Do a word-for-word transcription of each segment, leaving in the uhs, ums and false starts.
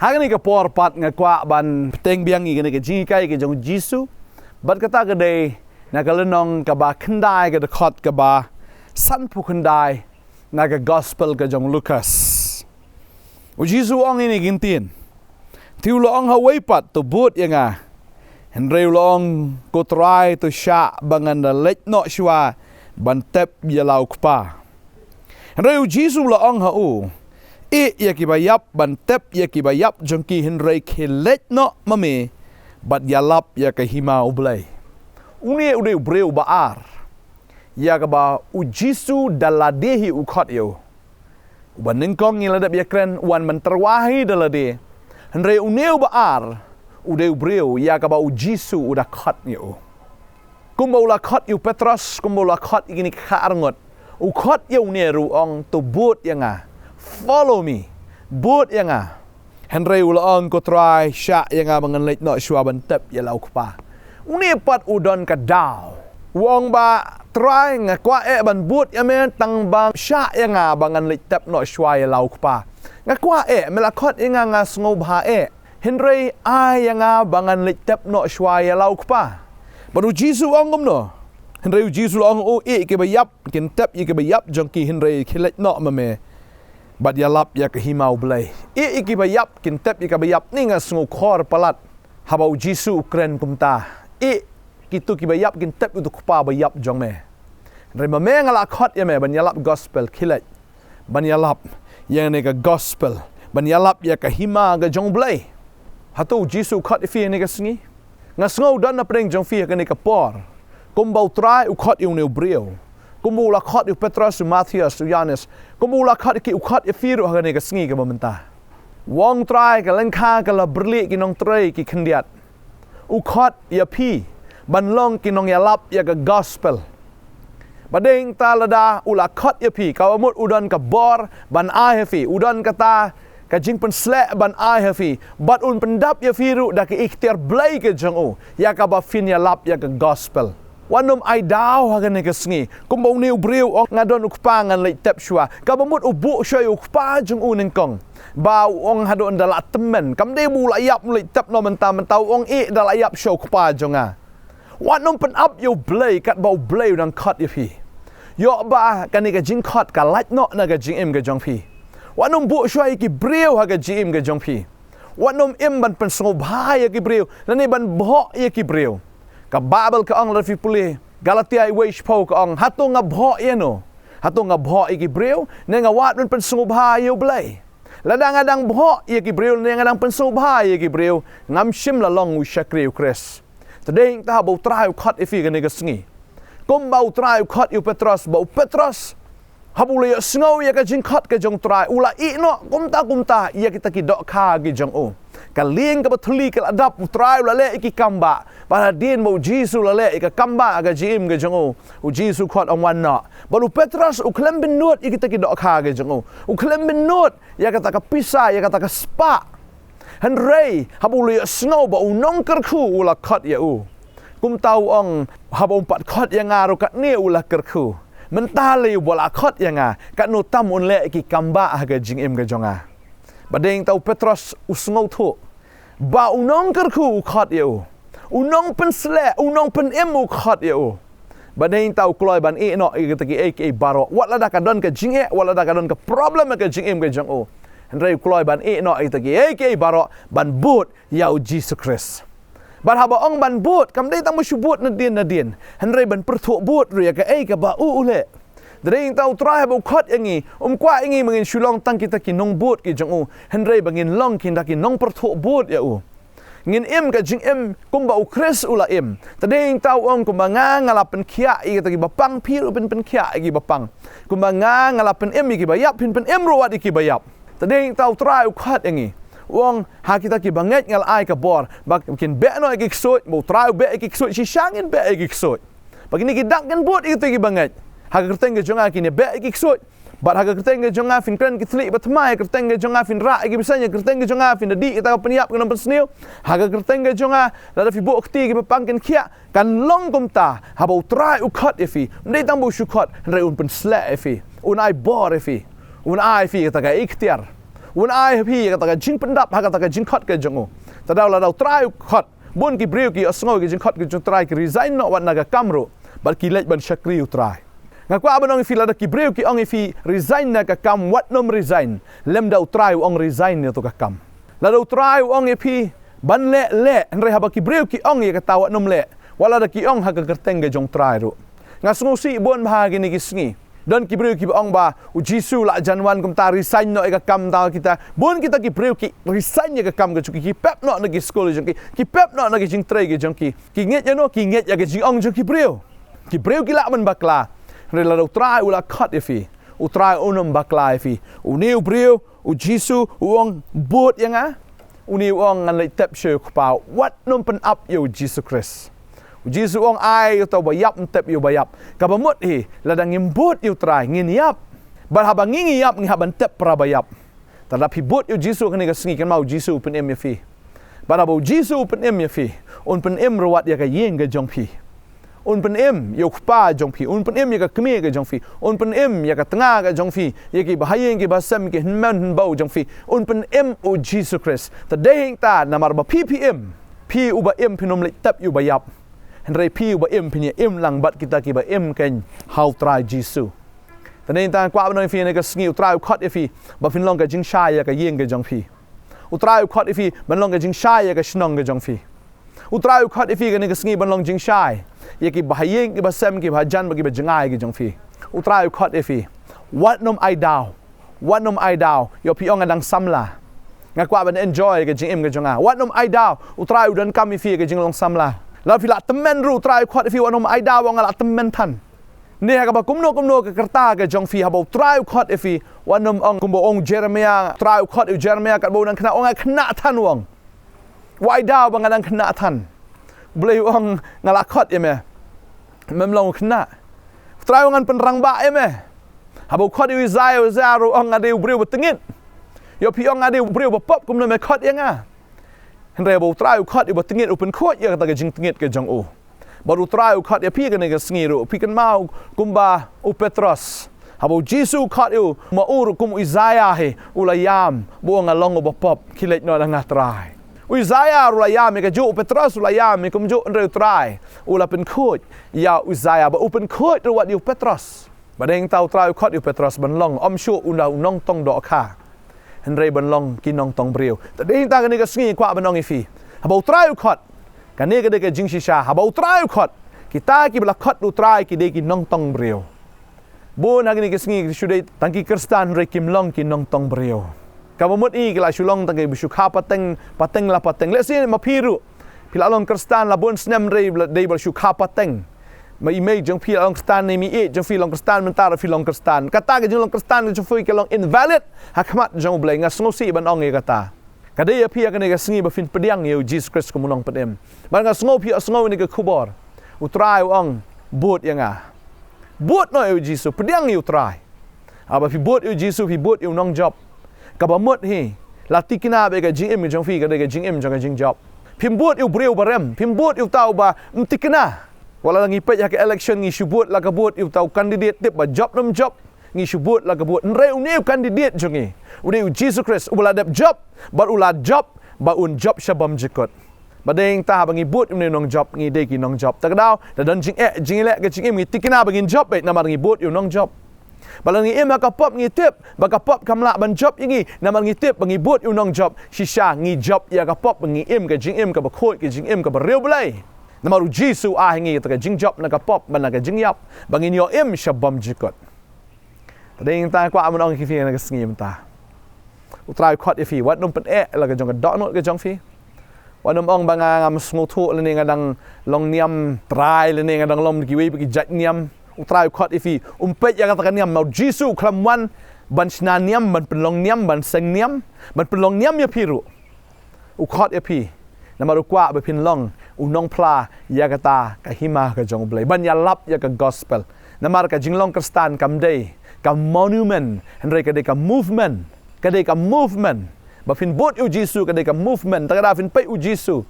Ha kane ka por pat nga kwah ban pteng biang ïa kane ka jinghikai ka jong u Jisu. Bad kata ka dei na ka lynnong kaba khyndai, ka dkhot kaba sanphew khyndai na ka gospel ka jong u Lukas. U Jisu u ong ïa kine ki ktien. Te u la ong ha uwei pat, to bud ïa nga. Hynrei u la ong, ko Trai, to shah ba ngan da leit noh shuwa ban tep ïa la u Kpa. Hynrei u Jisu u la ong ha u, ïeh ïa kiba ïap ban tep ïa kiba ïap jong ki, hynrei khie leit noh ma me bad ïalap ïa ka hima u Blei. Une u dei u briew ba ar ïa kaba u Jisu da lade hi u khot ïa u. Uba nyngkong ngi la dep ïakren, u wan ban tyrwa hi da lade. Hynrei une uba ar u dei u briew ïa kaba u Jisu u da khot ïa u. Kumba u la khot ïa u Petros, kumba u la khot ïa kine ki kha arngut, u khot ïa une ruh, u ong, to bud ïa nga. Follow me. Bud ïa nga. Hynrei u la ong, ko Trai, shah ïa nga ba ngan leit noh shuwa ban tep ïa la u Kpa. Une pat u don ka daw. U ong ba, Trai, nga kwah eh ban bud ïa me, tang ba shah ïa nga ba ngan leit tep noh shuwa ïa la u Kpa. Nga kwah eh, me la khot ïa nga, nga sngewbha eh. Hynrei ai ïa nga ba ngan leit tep noh shuwa ïa la u Kpa. Bad u Jisu u ong kumno? Hynrei u Jisu u la ong, ïeh ïa kiba ïap kin tep ïa kiba ïap jong ki, hynrei khie leit noh ma me bad ïalap ïa ka hima u Blei. Ïeh ïa kiba ïap kin tep ïa kiba ïap, ne nga sngewkhor palat haba u Jisu u kren kumta. Ïeh, kito kiba ïap kin tep ïa uto u kpa ba ïap jong me. Hynrei ma me nga la khot ïa me ban ïalap gospel, khie leit ban ïalap ïa kane ka gospel, ban ïalap ïa ka hima ka jong u Blei. Hato u Jisu u khot ïa phi ha kane ka sngi? Nga sngew don na pdeng jong phi ha kane ka por kumba u Trai u khot ïa une u briew, kumba u la khot ïa u Petros, u Mathaios, u Ïoannis, kumba u la khot ïa ki, u khot ïa phi ruh ha kane ka sngi kaba mynta. U ong u Trai, ka lyngkha ka la byrlih, ki nongtrei ki khyndiat. U khot ïa phi ban long ki nongïalap ïa ka gospel. Ba dei nangta lada u la khot ïa phi, kaba mut u don ka bor ban ai ha phi, u don kata ka jingpynsleh ban ai ha phi, bad un pyndap ïa phi ruh da ka iktiar Blei ka jong u ïa kaba phin ïalap ïa ka gospel. Wat nym ai daw ha kane ka sngi kumba une u briew u ong, nga don u kpa, ngan leit tep shuwa. Kaba mut u buh shuwa ïa u kpa jong u nyngkong. Ba u ong, haduh ynda la tymmen, kam dei ba u la ïap, u leit tep noh mynta mynta, u ong, ïeh, da la ïap shuwa u kpa jong nga. Wat nym pynap ïa u Blei katba u Blei u dang khot ïa phi. Ïoh ba kane ka jingkhot ka lait noh na ka jingim ka jong phi. Wat nym buh shuwa ïa ki briew ha ka jingim ka jong phi. Wat nym im ban pynsngewbha ïa ki briew lane ban bhoh ïa ki briew. Ka Baibl ka ong, lada phi pule Galatia wei shiphew, ka ong, hato nga bhoh ïa no? Hato nga bhoh ïa ki briew, ne nga wad ban pynsngewbha ïa u Blei? Lada nga dang bhoh ïa ki briew ne nga dang pynsngewbha ïa ki briew, ngam shym la long u shakri u Khrist. Te dei nangta haba u Trai u khot ïa phi kane ka sngi, kumba u Trai u khot ïa u Petros, ba u Petros, haba u la ïohsngew ïa ka jingkhot ka jong u Trai, u la ïeh noh kumta kumta ïa kita ki dohkha ki jong u. Ka lieng kaba thylli ka la dap, u Trai u la leh ïa ki kambah. Bad hadien ba u Jisu u la leh ïa ka kambah ha ka jingim ka jong u, u Jisu u khot, ong, wan noh. Bad u Petros u khlem bynnud ïa kita ki dohkha ki jong u. U khlem bynnud ïa kata ka pisa, ïa kata ka spah. Hynrei haba u la ïohsngew ba u nongkyrkhu u la khot ïa u, kumta u ong, haba um pat khot ïa nga ruh katne u la kyrkhu, mynta lei uba la khot ïa nga, katno tam un leh ïa ki kambah ha ka jingim ka jong nga. Ba dei nangta u Petros u sngewthuh ba u nongkyrkhu u khot ïa u, u nongpynsleh, u nongpynim u khot ïa u. Ba dei nangta u kloi ban ïeh noh ïa kita kiei kiei baroh, wat lada ka don ka jingeh, wat lada ka don ka problem ha ka jingim ka jong u. Hynrei u kloi ban ïeh noh ïa kita kiei kiei baroh ban bud ïa u Jisu Khrist. Bad haba ong ban bud, kam dei tang ba shu bud nadien nadien, hynrei ban pyrthuh bud ruh ïa kaei kaba u u leh. Te dei nangta u Trai haba u khot ïa ngi, um kwah ïa ngi ba ngin shu long tang kita ki nongbud ki jong u, hynrei ba ngin long kita ki nongpyrthuh bud ïa u. Ngin im ka jingim kumba u Khrist u la im. Te dei nangta u ong, kumba nga nga la pynkhiah ïa kita kiba pang, phi ruh phin pynkhiah ïa kiba pang. Kumba nga nga la pynim ïa kiba ïap, phin pynim ruh wat ïa kiba ïap. Te dei nangta u Trai u khot ïa ngi, u ong, ha kita kiba ngeit nga la ai ka bor ba kin beh noh ïa ki ksuid. Ba u Trai u beh ïa ki ksuid, shisha ngin beh ïa ki ksuid. Ba kine ki dak kin bud ïa kita kiba ngeit. Ha ka kyrteng ka jong nga kin ïa beh ïa ki ksuid. Bad ha ka kyrteng ka jong nga phin kren ki thylliej ba thymmai, ha ka kyrteng ka jong nga phin rah ïa ki bseiñ, ha ka kyrteng ka jong nga phin da dih kita ka pynïap, ka nongpynsniew. Ha ka kyrteng ka jong nga, lada phi buh kti, kiba pang kin khiah, kan long kumta. Haba u Trai u khot ïa phi, ym dei tang ba u shu khot, hynrei un pynsleh ïa phi, un ai bor ïa phi, un ai ïa phi kata ka iktiar. Un ai ha phi ïa kata ka jingpyndap ha kata ka jingkhot ka jong u. Te da lada u Trai u khot, bun ki briew ki ïohsngew ïa ka jingkhot ka jong u Trai, ki resign noh wat na ka kam ruh, bad ki leit ban shakri u Trai. Nga kwah ban ong ïa phi, lada ki briew ki ong ïa phi resign na ka kam, wat nym resign lymda u Trai u ong resign ïa to ka kam. Lada u Trai u ong ïa phi ban leh, leh, hynrei haba ki briew ki ong ïa kata, wat nym leh, wat lada ki ong ha ka kyrteng ka jong u Trai ruh. Nga sngewsih bun bha ha kine ki sngi. Don ki briew kiba ong ba u Jisu la jan wan, kumta resign noh ïa ka kam, ta kita. Bun kita ki briew ki resign ïa ka kam ka jong ki, ki pep noh na ki skul jong ki, ki pep noh na ki jingtrei ka jong ki. Ki ngeit ïano? Ki ngeit ïa ka jingong jong ki briew. Ki briew ki lah ban bakla. Hynrei lada u Trai u la khot ïa phi, u Trai un ym bakla ïa phi. Une u briew, u Jisu u ong, bud ïa nga. Une u ong, ngan leit tep sha u Kpa. Wat nym pynap ïa u Jisu Khrist. U Jisu u ong, ai ïa uta uba ïap, yn tep ïa uba ïap. Kaba mut hi, lada ngim bud ïa u Trai, ngin ïap. Bad haba ngi ngi ïap, ngi hap ban tep para ba ïap. Te lada phi bud ïa u Jisu ha kane ka sngi, kynmaw u Jisu u pynim ïa phi. Bad haba u Jisu u pynim ïa phi, un pynim ruh wat ïa ka ïing ka jong phi. Un pynim ïa u kpa jong phi, un pynim ïa ka kmie ka jong phi, un pynim ïa ka tnga ka jong phi, ïa ki bahaïing ki bahasem, ki hynmen hynbew jong phi, un pynim u Jisu Khrist. Te dei hangta, namar ba phi phi im, phi uba im phin ym leit tep ïa uba ïap. Hynrei phi uba im phin ïa im lang bad kita kiba im keiñ ha u Trai Jisu. Te dei hangta kwah ban ong ïa phi ha kane ka sngi, u Trai u khot ïa phi ba phin long ka jingshai ïa ka ïing ka jong phi. U Trai u khot ïa phi ban long ka jingshai ïa ka shnong ka jong phi. U Trai u khot ïa phi ha kane ka sngi ban long jingshai ïa ki bahaïing, ki bahasem, ki bahajan, bad ki bajngai ki jong phi. U Trai u khot ïa phi. Wat nym ai daw. Wat nym ai daw. Ïoh phi ong nga dang samla, nga kwah ban enjoy ka jingim ka jong nga. Wat nym ai daw. U Trai u donkam ïa phi ha ka jinglong samla. Lada phi la tymmen ruh, u Trai u khot ïa phi, wat nym ai daw ong nga la tymmen than. Ne ha kaba kumno kumno ka rta ka jong phi, haba u Trai u khot ïa phi, wat nym ong kumba ong u Jeremiah. U Trai u khot ïa u Jeremiah katba u dang khynnah, u ong nga khynnah than, u ong. Wat ai daw ba nga dang khynnah than. U Blei u ong nga la khot ïa me, mem long u khynnah. U Trai u ong ngan pynrangbah ïa me. Haba u khot ïa u Isaiah, u Isaiah ruh u ong nga dei u briew ba tyngit. Ïoh phi ong nga dei u briew ba pop, kumno me khot ïa nga? Hynrei haba u Trai u khot ïa u ba tyngit, u pynkhuid ïa kata ka jingtyngit ka jong u. Bad u Trai u khot ïa phi ha kane ka sngi ruh, phi kynmaw kumba u Petros. Haba u Jisu u khot ïa u, ma u ruh kum u Isaiah hi, u la ïam, ba u ong nga long uba pop, khie leit noh na nga Trai. U Isaiah ruh u la ïam ïa kajuh, u Petros u la ïam ïa kumjuh, hynrei u Trai u la pynkhuid ïa u Isaiah, bad u pynkhuid ruh wat ïa u Petros. Bad dei hangta u Trai u khot ïa u Petros ban long, ym shuh u long u nongtong dohkha, hynrei ban long ki nongtong briew. Te dei hangta ha kane ka sngi kwah ban ong ïa phi, haba u Trai u khot, kane ka dei ka jingshisha, haba u Trai u khot, kita kiba la khot da u Trai ki dei ki nongtong briew. Bun ha kine ki sngi ki shu dei tang ki Khristan hynrei kim long ki nongtong briew. Kaba mut hi ki la shu long tang kiba shu kha pateng, pateng la pateng. Lehse ma phi ruh phi la long Khristan la bun snem hynrei dei ba la shu kha pateng. Ma i mei jong phi la long Khristan, ne i mei jong phi long Khristan, mynta ruh phi long Khristan. Kata ka jinglong Khristan ka jong phi ka long invalid ha khmat jong u Blei. Nga sngewsih ban ong ïa kata. Ka dei ïa phi ha kane ka sngi ba phin pdiang ïa u Jisu Khrist kum u nongpynim. Bad nga sngew phi ïohsngew ïa kane ka khubor. U Trai u ong, bud ïa nga. Bud noh ïa u Jisu, pdiang ïa u Trai. Haba phi bud ïa u Jisu, phi bud ïa u nongjop. Kaba mut hi, la thikna ba ïa ka jingim ka jong phi ka dei ka jingim jong ka jingjop. Phim bud ïa u briew ba rem, phim bud ïa uta uba ym thikna. Wat la ngi peit ha ka election ngi shu bud la ka bud ïa uta u candidate, tip ba jop ne ym jop. Ngi shu bud la ka bud. Hynrei une u candidate jong ngi u dei u Jisu Khrist, uba la dep jop, bad u la jop, bad un jop sha bymjukut. Bad dei hangta haba ngi bud ïa une u nongjop, ngi dei ki nongjop. Ta ka daw, lada don jingeh jingeh ka jingim, ngi thikna ba ngin jop beit namar ngi bud ïa u nongjop. Bad lada ngi im ha ka pop ngi tip ba ka pop kam lah ban jop ïa ngi, namar ngi tip ba ngi bud ïa u nongjop. Shisha ngi jop ïa ka pop ba ngi im ka jingim kaba khuid, ka jingim kaba riewblei. Namar u Jisu u ai ha ngi kata ka jingjop na ka pop bad na ka jingïap, ba ngin ïoh im sha bymjukut. Te dei hangta kwah ban ong ïa phi ha kane ka sngi mynta. U Trai u khot ïa phi, wat nym pyneh la ka jong ka dohnud ka jong phi. Wat nym ong ba nga ngam sngewthuh lane nga dang long niam trai lane nga dang long kiwei pat ki jait niam. U Trai u khot ïa phi, um peit ïa kata ka niam, namar u Jisu u khlem wan ban shna niam, ban pynlong niam, ban seng niam, ban pynlong niam ïa phi ruh. U khot ïa phi namar u kwah ba phin long u nongphla ïa kata ka hima ka jong u Blei, ban ïalap ïa ka gospel. Namar ka jinglong Khristan kam dei ka monument, hynrei ka dei ka movement. Ka dei ka movement. Ba phin bud ïa u Jisu ka dei ka movement. Ta ka daw phin peit u Jisu,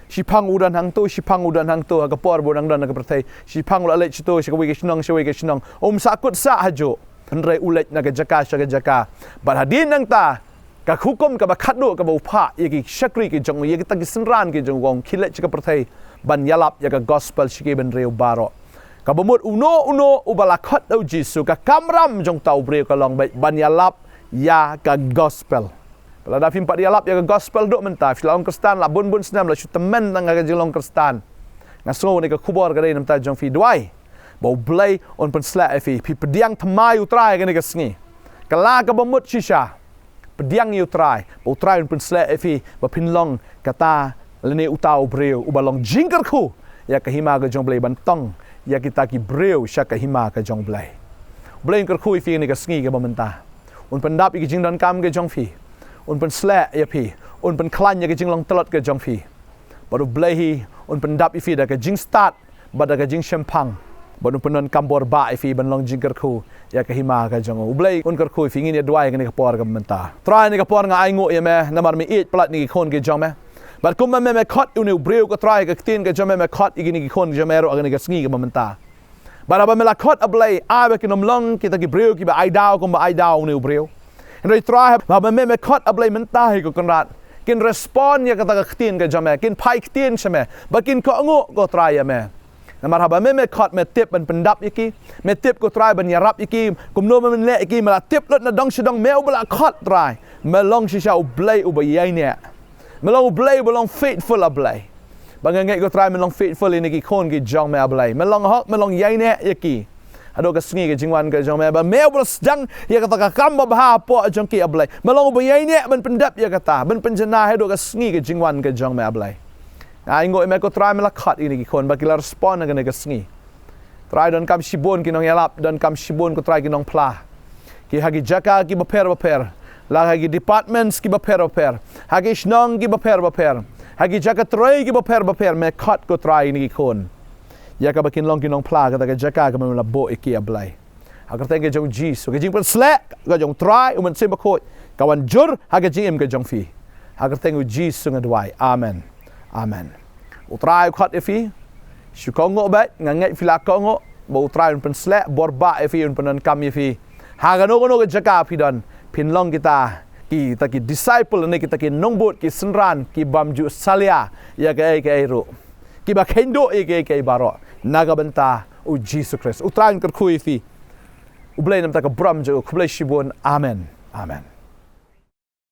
shiphang u don hangto, shiphang u don hangto, ha ka por ba u dang don ha ka pyrthei. Shiphang u la leit shato sha kawei ka shnong, sha kawei ka shnong. Um sahkut sah hajuh. Hynrei u leit na ka jaka sha ka jaka. Bad hadien nangta ka hukum kaba khadduh kaba u phah ïa ki shakri ki jong u, ïa kita ki synran ki jong u, ong khie leit sha ka pyrthei ban ïalap ïa ka gospel sha ki bynriew baroh. Kaba mut uno uno uba la khot da u Jisu, ka kamram jong uta u briew ka long beit ban ïalap ïa ka gospel. Lada phim pat ïalap ïa ka gospel haduh mynta, phi la long Khristan la bun bun snem, la shu tymmen tang ha ka jinglong Khristan, nga sngew kane ka khubor ka dei na bynta jong phi. Duwai ba U Blei un pynshlur ïa phi. Phi pdiang thymmai U Trai kane ka sngi. Kylla kaba mut shisha, pdiang ïa U Trai, ba U Trai un pynshlur ïa phi, ba phin long kata lane uta u briew uba long jingkyrkhu ïa ka hima ka jong U Blei, ban tong ïa kita ki briew sha ka hima ka jong U Blei. U Blei un kyrkhu ïa phi kane ka sngi kaba mynta. Un pyndap ïa ki jingdonkam ka jong phi. Un pynshlur ïa phi. Un pynkhlaiñ ïa ki jinglong tlot ka jong phi. Bad U Blei hi un pyndap ïa phi da ka jingstad bad da ka jingshemphang, bad un pyndonkam bor bah ïa phi ban long jingkyrkhu ïa ka hima ka jong u. U Blei un kyrkhu ïa phi. Ngin ïa duwai kane ka por kaba mynta. Trai, kane ka por nga ainguh ïa me namar me ïeit palat ïa kine ki khun ki jong me. Bad kumba me, me khot ïa une u briew, ko Trai, ha ka ktien ka jong me, me khot ïa kine ki khun ki jong me ruh ha kane ka sngi kaba mynta. Bad haba me la khot, A Blei, ai ba kin ym long kita ki briew kiba ai daw kumba ai daw une u briew. Hynrei Trai, haba me, me khot, A Blei, mynta hi, ko Kynrad, kin respond ïa kata ka ktien ka jong me, kin phai ktien sha me, ba kin kohnguh, ko Trai, ïa me. Namar haba me, me khot, me tip ban pyndap ïa ki, me tip, ko Trai, ban ïarap ïa ki. Kumno me, men leh ïa ki, me la tip lut na dong sha dong, me uba la khot, Trai. Me long shisha U Blei uba ïaineh. Me long U Blei uba long faithful, A Blei. Ba nga ngeit, ko Trai, men long faithful ïa kine ki khun ki jong me, A Blei. Men long hok, men long ïaineh ïa ki haduh ka sngi ka jingwan ka jong me. Ba me uba la sdang ïa kata ka kam babha hapoh jong ki, A Blei. Me long uba ïaineh ban pyndep ïa kata, ban pynjanai haduh ka sngi ka jingwan ka jong me, A Blei. Nga ainguh ïa me, ko Trai, me la khot ïa kine ki khun ba ki la respond ha kane ka sngi. Trai, donkam shibun ki nongïalap, donkam shibun, ko Trai, ki nongphla. Ki ha ki jaka kiba pher bapher, la ha ki departments kiba pher bapher, ha ki shnong kiba pher bapher, ha ki jaka trei kiba pher bapher, me khot, ko Trai, ïa kine ki khun, ïa kaba kin long ki nongphla kata ka jaka kaba me la buh ïa ki, A Blei. Ha ka kyrteng ka jong U Jisu, ka jingpynshlur ka jong U Trai, U Mynsiem Bakhuid, ka wan jur ha ka jingim ka jong phi. Ha ka kyrteng U Jisu nga duwai. Amen. Amen. U Trai u khot ïa phi. Shu kohnguh beit, nga ngeit phi la kohnguh ba U Trai un pynshlur bor bah ïa phi, un pyndonkam ïa phi. Ha kano kano ka jaka phi don, phin long kita ki, kita ki disciple ne kita ki nongbud, ki synran ki bym ju salia ïa kaei kaei ruh, kiba kheiñ duh ïa kaei kaei baroh na ka bynta U Jisu Khrist. U Trai un kyrkhu ïa phi. U Blei na bynta ka burom jong u. Khublei shibun. Amen. Amen.